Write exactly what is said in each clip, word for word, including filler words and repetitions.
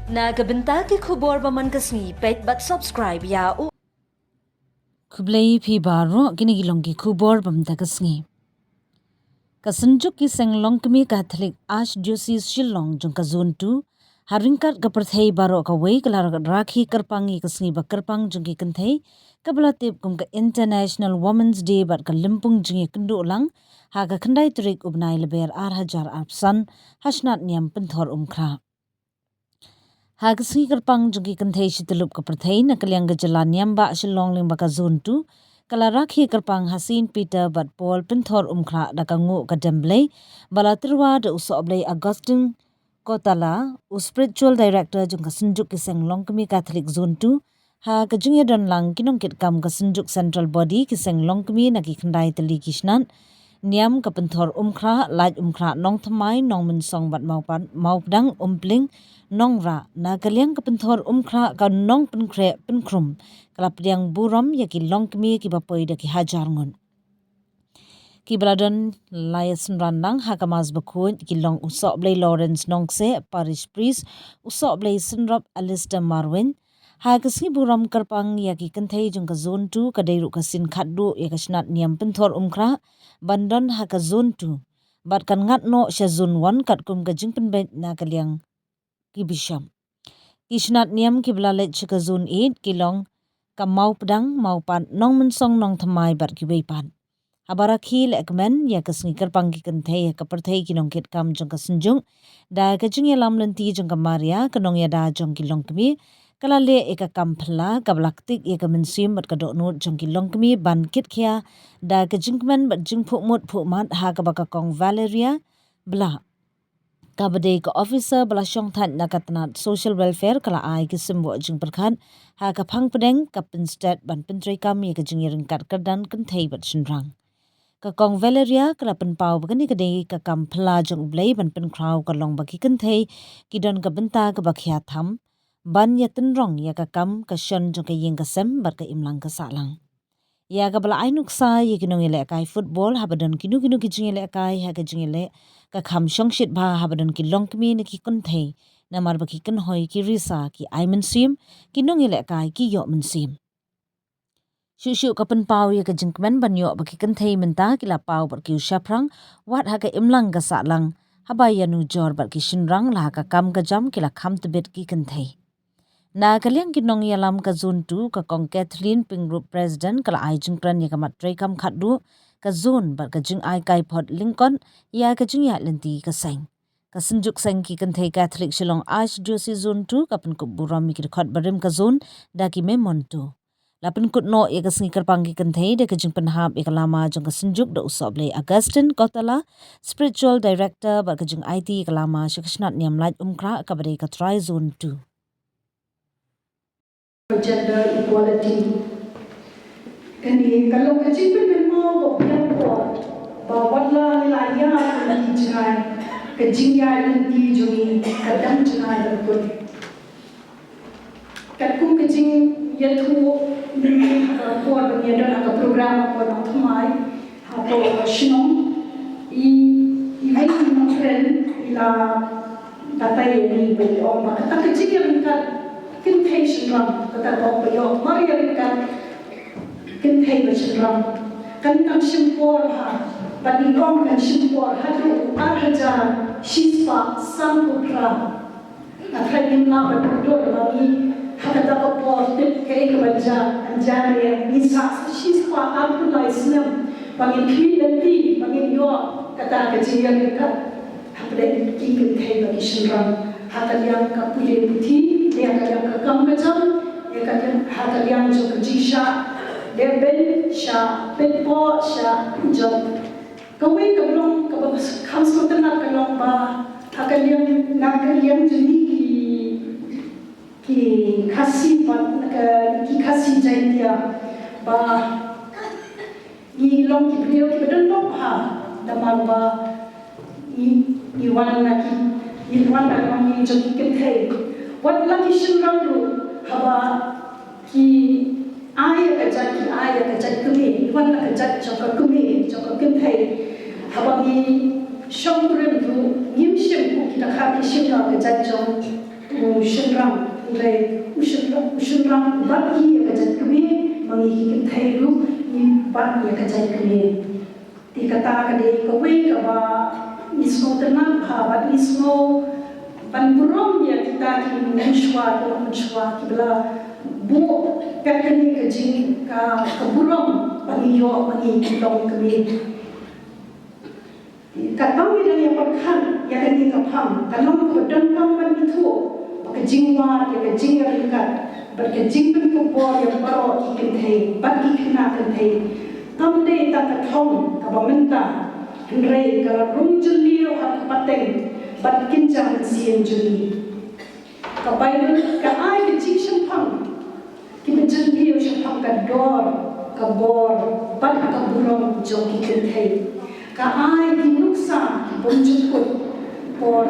Na ka bynta ki khubor ba man ka sngi, peit bad subscribe ïa u. Khublei phi baroh, kine ki long ki khubor ba man ka sngi. Ka Synjuk ki Seng Longkmie Catholic Archdiocese Shillong jong ka Zone two, ha ryngkat ka pyrthei baroh kawei ka la rakhi kyrpang ïa ka sngi ba kyrpang jong ki kynthei, kaba la tip kum ka International Women's Day bad ka lympung jingïakynduh lang ha ka khyndai tarik u bnai Lber ar hajar arphew san, ha shnat niam Pynthor Umkhrah. Ha ka sngi kyrpang jong ki kynthei shityllup ka pyrthei, na ka liang ka jylla niam ba Shillong lyngba ka Zone two ka la rakhi kyrpang ha Saint Peter bad Paul Pynthor Umkhrah da ka nguh ka dem Blei, ba la tyrwa da u Sohblei Augustine Kotala, u Spiritual Director jong ka Synjuk ki Seng Longkmie Catholic Zone two, ha ka jingïadon lang ki nongkitkam ka Synjuk Central Body, ki Seng Longkmie na ki khyndai tylli ki shnat niam, ka Pynthor Umkhrah, Laitumkhrah, Nongthymmai, Nongmynsong bad Mawpan-, Mawpdang, Umpling, Nongrah. Na ka liang ka Pynthor Umkhrah, ka Nongpynkhreh Pynkhrum ka la pdiang burom ïa ki longkmie kiba poi da ki hajar ngut. Kiba la don la ïasynran lang ha ka Mass bakhuid ki long u Sohblei Lawrence Nongkseh, Parish Priest, u Sohblei Synrop Alistair Marwein. Ha ka sngi burom kyrpang ïa ki kynthei jong ka Zone two ka dei ruh ka sien khatduh ïa ka shnat niam Pynthor Umkhrah ban don ha ka Zone two, bad kan ngat noh sha Zone one katkum ka jingpynbeit na ka liang ki Bishop. Ki shnat niam kiba la leit sha ka Zone eight ki long ka Mawpdang, Mawpat, Nongmynsong, Nongthymmai bad kiwei pat. Haba rakhi lehkmen ïa ka sngi kyrpang ki kynthei ha ka pyrthei, ki nongkitkam jong ka Synjuk, da ka jingïalam lynti jong ka Maria, ka nongïada jong ki longkmie, ka la leh ïa ka kam phylla kaba la ktik ïa ka mynsiem bad ka dohnud jong ki longkmie ban kitkhia da ka jingkmen bad jingphuhmut phuhmat, ha kaba ka Kong Valeria Blah, kaba dei ka officer ba la shongthait na ka tnat Social Welfare, ka la ai ki symboh jingpyrkhat ha ka phang pdeng ka pynstet ban pyntreikam ïa ka jingïaryngkat kyrdan kynthei bad shynrang. Ka Kong Valeria ka la pynpaw ba kane ka dei ka kam phylla jong U Blei ban pynkhraw ka long ba ki kynthei ki don ka bynta kaba khia tham ban ïatynrong ïa ka kam ka shon jong ka ïing ka sem bad ka imlang ka sahlang. Ïa kaba la ai nuksa ïa ki nongïalehkai football haba don kino kino ki jingïalehkai ha ka jingïaleh ka kham shongshit bha haba don ki longkmie ne ki kynthei, namar ba ki kynhoi ki risa, ki ai mynsiem, ki nongïalehkai ki ïoh mynsiem. Shuh shuh ka pynpaw ïa ka jingkmen ban ïoh ba ki kynthei mynta ki la paw bad ki u shaphrang, wat ha ka imlang ka sahlang, haba ïanujor bad ki shynrang la ha ka kam ka jam ki la kham tbit ki kynthei. Na ka liang ki nongïalam ka Zone two, ka Kong Kathleen Pyngrope, President, ka la ai jingkren ïa ka mat treikam khatduh ka Zone bad ka jingai kaiphod lyngkot ïa ka jingïaid lynti ka seng. Ka Synjuk Seng ki Kynthei Katholik Shillong Archdiocese Zone two ka pynkup burom ïa ki dkhot barim ka Zone da ki memento. La pynkut noh ïa ka sngi kyrpang ki kynthei da ka jingpynhap ïa ka lama jong ka Synjuk da u Sohblei Augustine Kotala, Spiritual Director, bad ka jingaiti ïa ka lama sha ka shnat niam Laitumkhrah kaba dei ka trai Zone two. Gender equality. Kane ka long ka jingpynmaw ba biang ko ba wat la ngi la ïa ka jingïaid lynti jong ngi ka dang jngai ban kut. Katkum ka jingïathuh mynta ha ka por ba ngi ïadon ha ka program ha ka por Nongthymmai, ha ka por shnong, i, i wei i nongkren i la batai ïa ngi ba i ong ba kata ka jingïaryngkat kynthei shynrang, kata ka ong ba ïoh mar ïaryngkat kynthei bad shynrang kan, kan shim por ha, bad i ong kan shim por haduh ar hajar shispah sanphew phra. Nga tharai ngim lah ban kynduh ba ngi ha kata ka por tip kaei kaban jia, ban jia ne ngi sah shispah arphew lai snem ba ngin khmih lynti ba ngin ïoh kata ka jingïaryngkat hapdeng ki kynthei bad ki shynrang, ha ka liang ka pule puthi, ne ha ka liang ka kam ka jam, ne ka liang, ha ka liang jong ka jingshah lehbeiñ, shah pynpoh, shah jop. Kawei ka long kaba kham sngewtynnat ka long ba ha ka liang, na ka liang jong ngi ki, ki Khasi, bad na ka, ki Khasi Jaiñtia, ba ngi long ki briew kiba don bok bha, namar ba ngi, ngi wan na ki, ngi wan na ka ngi jong ki kynthei. Wat la ki shynrang ruh haba ki ai ïa ka jait, ki ai ïa ka jait kmie, wan na ka jait jong ka kmie, jong ka kynthei. Haba ngi shong kurim ruh ngim shim kum kita ki shim ïa ka jait jong U shynrang, hynrei u shynrang, u shynrang u bat hi ïa ka jait kmie, ma ngi ki kynthei ruh ngi bat ïa ka jait kmie. Te kata ka dei kawei kaba ngi sngewtynnat bha bad ngi sngew ban burom ïa kita ki mynshuwa, ki long mynshuwa kiba la buh kat kane ka jing ka, ka burom ba ngi ïoh ma ngi ki long kmie. Katba ngi dang ïa pyrkhat ïa kane ka phang, ka long kaba donkam ban ithuh ba ka jingwad ïa ka jingïaryngkat bad ka jingpynkupbor ïa baroh ki kynthei bad ki khynnah kynthei kam dei tang ka thong kaba mynta, hynrei ka la rung jylliew ha ka pateng bad kynja mynsiem jong ngi. Ka Baibl ka ai ka jingshemphang kiba jylliew shaphang ka dor, ka bor bad ka burom jong ki kynthei. Ka ai ki nuksa ki bym jukut por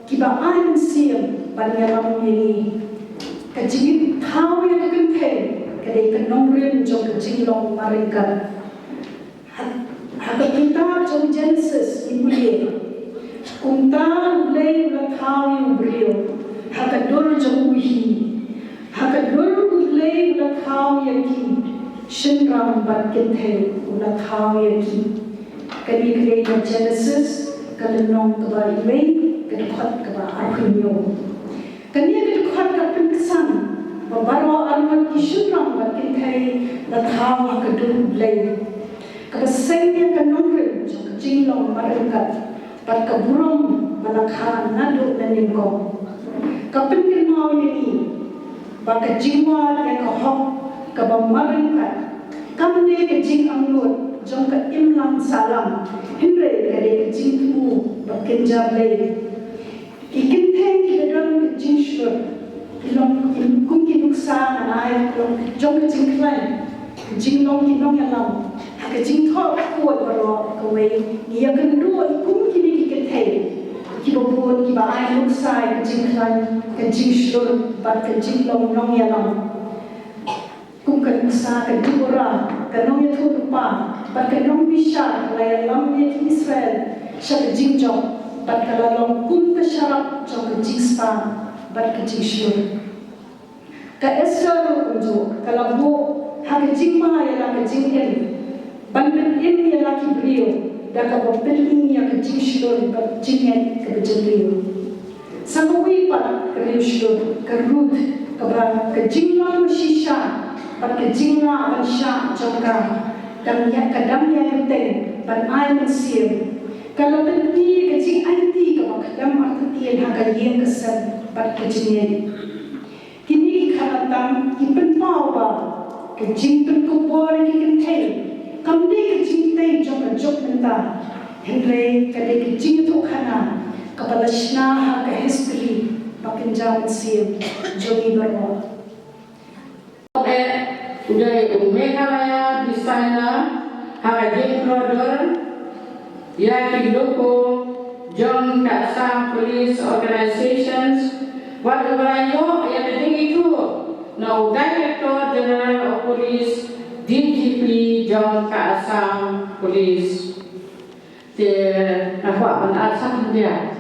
kiba ai mynsiem ban ïalam ïa ngi. Ka jingthaw ïa ka kynthei ka dei ka nongrim jong ka jinglong marryngkat. Ha, ha ka kitab jong Genesis ngi pule, kumta U Blei u la thaw ïa u briew ha ka dur jong u hi. Ha ka dur U Blei u la thaw ïa ki, shynrang bad kynthei u la thaw ïa ki. Kane ka dei ka Genesis ka lynnong kaba wei, ka dkhot kaba arphew hynñiew. Kane ka dkhot ka pynksan ba baroh arngut ki shynrang bad kynthei la thaw ha ka dur U Blei. Kaba seng ïa ka nongrim jong ka jinglong marryngkat bad ka burom ba la kha naduh na nyngkong. Ka pynkynmaw ïa ngi ba ka jingwad ïa ka hok kaba marryngkat kam dei ka jingangnud jong ka imlang sahlang, hynrei ka dei ka jingthmu ba kynja Blei. Ki kynthei ki la don ka jingshlur, ki long ki, kum ki nuksa ngan ai, ki long jong ka jingkhlaiñ, ka jinglong ki nongïalam ha ka jingthoh ka kut baroh kawei. Ngi ïakynduh ïa kum kine ki kynthei kiba bun kiba ai nuksa ïa ka jingkhlaiñ, ka jingshlur bad ka jinglong nongïalam. Kum ka nuksa ka Deborah, ka nongïathuhlypa bad ka nongbishar, ka la ïalam ïa ki Israel sha ka jingjop bad ka la long kum ka sharap jong ka jingspah bad ka jingshlur. Ka Esther ruh kumjuh, ka la buh ha ka jingma ïa la ka jingim ban pynim ïa la ki briew da kaba pyni ïa ka jingshlur bad jingngeit kaba jylliew. Sa kawei pat ka riewshlur ka Ruth, kaba ka jinglong shisha bad ka jinglah ban shah jong ka dang ïa, ka dang ïa ka teng ban ai mynsiem. Ka la pyni ka jingaiti kaba khlem artatien ha ka ïing ka sem bad ka jingngeit. Kine ki khana tam ki pynpaw ba ka jingpynkupbor ïa ki kynthei kam dei ka jingtei jong ka juk mynta, hynrei ka dei ka jingïathuhkhana kaba la shna ha ka history ba kynja mynsiem jong ngi baroh. Eh, u dei u Meghalaya Designer ha ka jingkordor ïa ki logo jong ka Assam Police Organizations, wat uba la ïoh ïa ka jingithuh na u Director General of Police, D G P, jong ka Assam Police. Te nga kwah ban arsap dia.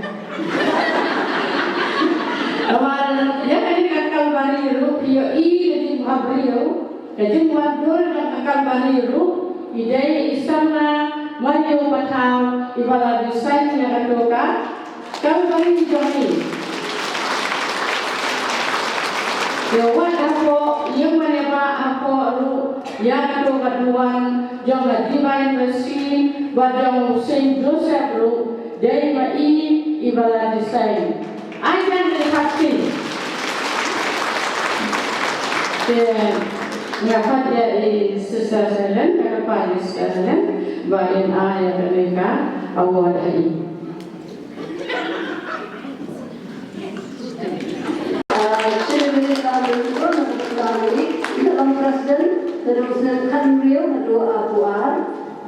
Namar ïa kane ka Kalbari ruh phi ïohi ka jingbhabriew, ka jingwad dur jong ka Kalbari ruh i dei i Sarna Mario Pathaw iba la design ïa kato ka Kalbari jong ngi. Ïa wat hapoh ïing mane ba hapoh ruh ïa kato ka duwan jong ka Divine Mercy bad jong u Saint Joseph ruh dei ma i iba la design. Ai jan ka kti. Te nga pat ïa i Sister Helen, ka kpa i Sister Helen, ba in ai ïa kane ka award ha i. Ah, Shri Lily Lalwinson, na ka President, na u snem khathynriew haduh arphew ar,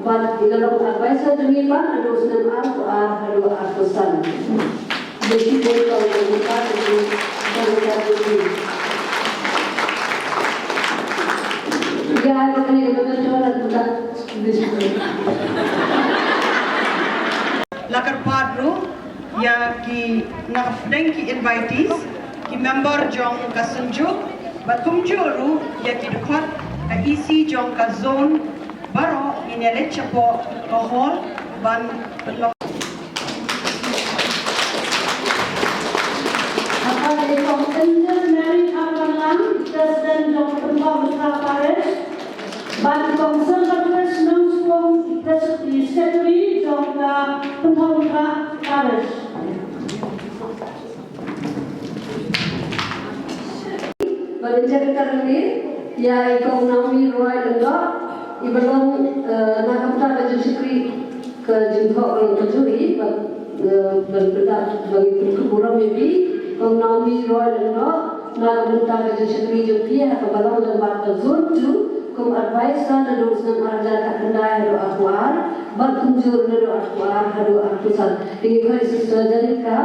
bad i la long advisor jong ngi pat na u snem arphew ar haduh arphew san. Dei shibun ka u la buka jong ngi, jong ka jong ngi. Ïa, kane ka betul la buka. La kyrpad ruh ïa ki, na ka pdeng ki invitees, Member jong ka Synjuk bad kumjuh ruh ïa ki dkhot ka E C jong ka zone baroh ngin ïa leit shapoh ka hall ban pynlong. Haba dei Kong Angel Mary Kharwanlang, President jong ka Pynpaw Myntra Parish, bad Kong Sir Ramesh Nongspong, Pres-, Secretary jong ka Pynpaw Myntra Parish. Ba dei jaka ka rangli ïa i Kong Naomi Roy Lyngdoh, i ba long, eh, na ka bynta ka jingshakri ka jingthoh ka long ka juri, ba, eh, ban pynda ba ngi pynkup burom ïa phi, Kong Naomi Roy Lyngdoh, na ka bynta ka jingshakri jong phi ha ka Balang Dangbat ka Zone two, kum advisor naduh u snem ar hajar khatkhyndai haduh arphew ar, bad kumjuh naduh arphew ar haduh arphew san. Te ngi khot ïa i Sister Janika.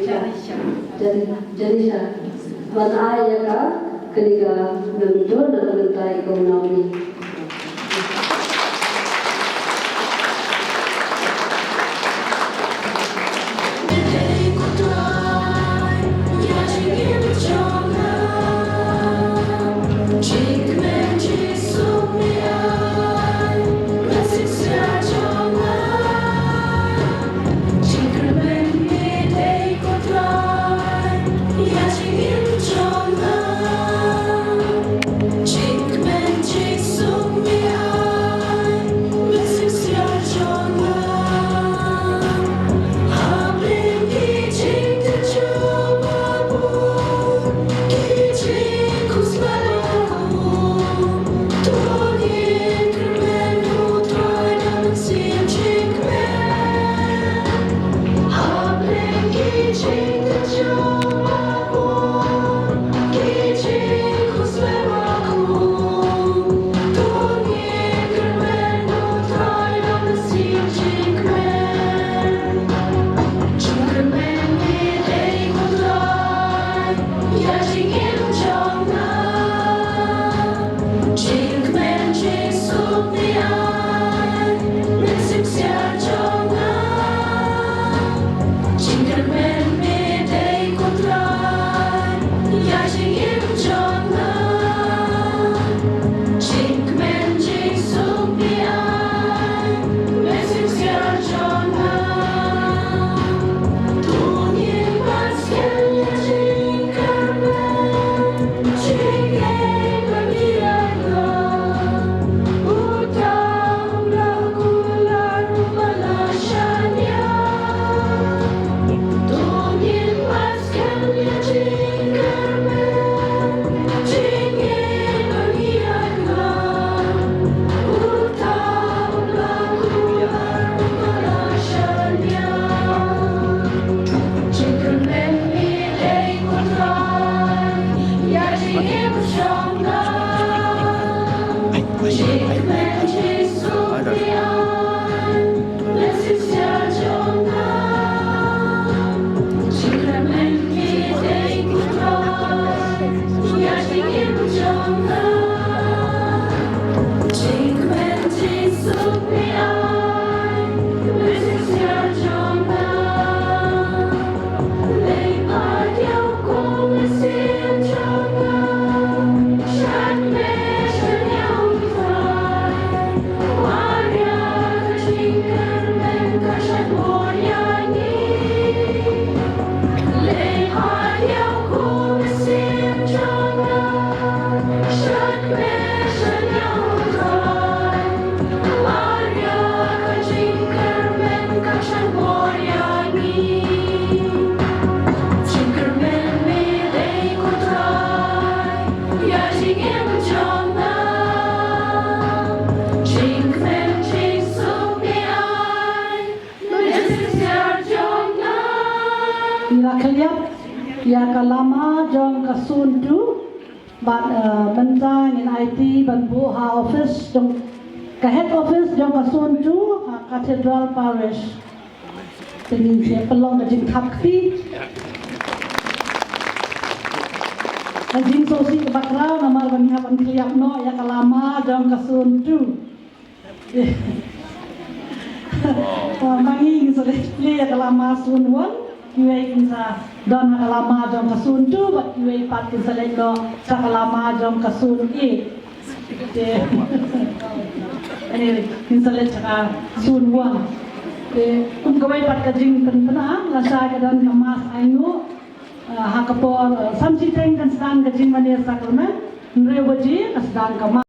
Janisha. Jani-, Janisha. Ban ai ïa ka kane ka memento na ka bynta i Kong Naomi. Ngi la khylliap ïa ka lama jong ka Zone two. Bad, eh, mynta ngin aiti ban buh ha office jong ka head office jong ka Zone two ha Cathedral Parish. Te ngin sa pynlong ka jingthap kti. Ka jingsngewsih kaba khraw namar ba ngi hap ban khylliap noh ïa ka lama jong ka Zone two. Oh, ma ngi ngi sa leh ïa ka lama Zone one. Kiwei kin sa don ha ka lama jong ka sun two bad kiwei pat kin sa leit noh sha ka lama jong ka sun eight. Te anyway, kin sa leit sha ka sun one. Te kum kawei pat ka jingpynpynah, lashai ka don ka mass ainguh, ah, ha ka por, ah, san shiteng kan sdang ka jingmane sakramen, hynriew baje ka sdang ka mass.